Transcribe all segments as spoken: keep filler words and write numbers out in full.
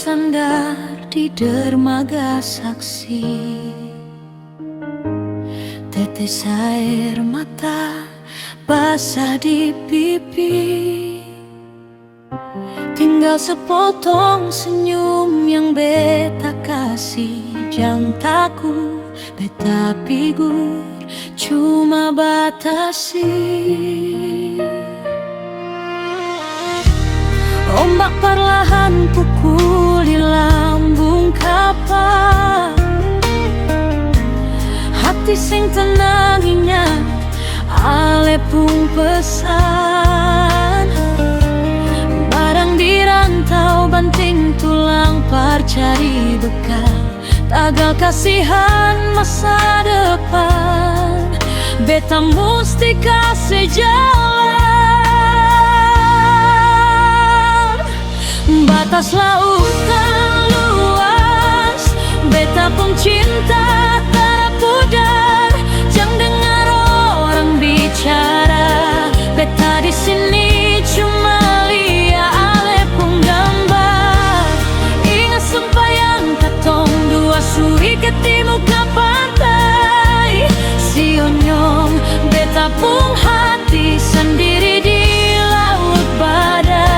Sandar di dermaga saksi, tetes aer mata basah di pipi. Tinggal sepotong senyum yang beta kasi. Jang taku, beta figur cuma batasi. Ombak parlahan pukuli lambung kapal. Hati seng tenang ingat ale pung pesan. Barang di rantau banting tulang par cari bekal. Tagal kasihan masa depan, beta musti kase jalan. Batas lautan luas, beta pung cinta tara pudar. Jang dengar orang bicara, beta di sini cuma lia ale pung gambar. Inga sumpah yang katong dua su ikat di muka pantai. Sionyong, beta pung hati sandiri di laut badai.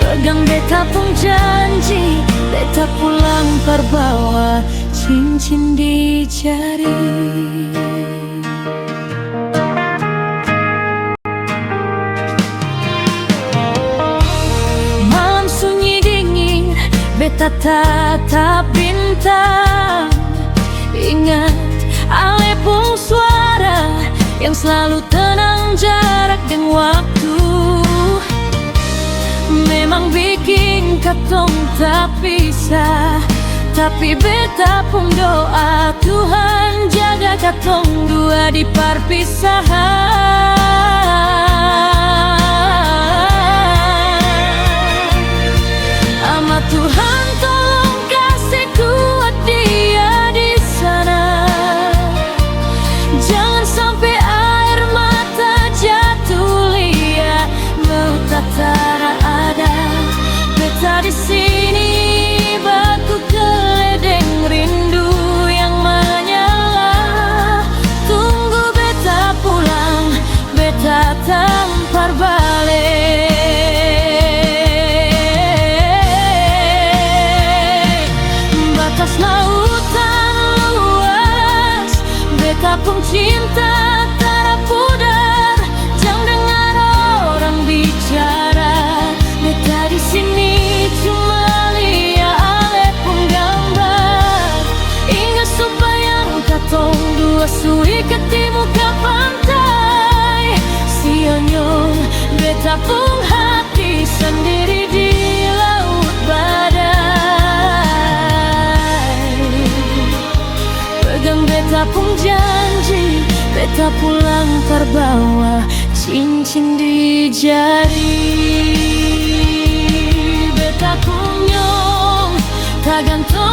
Pegang beta pung janji, beta pulang par bawa cincin di jari. Malam sunyi dingin, beta tatap bintang. Ingat ale pung suara yang slalu tenang jarak deng waktu. Memang biking katong tapisah, tapi beta pung doa Tuhan jaga katong dua di parpisahan. Ama Tuhan tolong kase kuat dia di sana. Jangan sampe aer mata jatuh lia, meu tatara ada. Beta di sini baku kele deng rindu yang manyala. Tunggu beta pulang, beta tampar bale. Batas lautan luas, beta pung cinta tara pudar. Jang dengar orang bicara, beta di sini cuma lia ale pung gambar. Inga sumpah yang katong dua su ikat di muka pantai. Sionyong, beta pung hati sandiri di laut badai. Pegang beta pung janji, beta pulang par bawa cincin di jari. Beta pung nyong, tagantung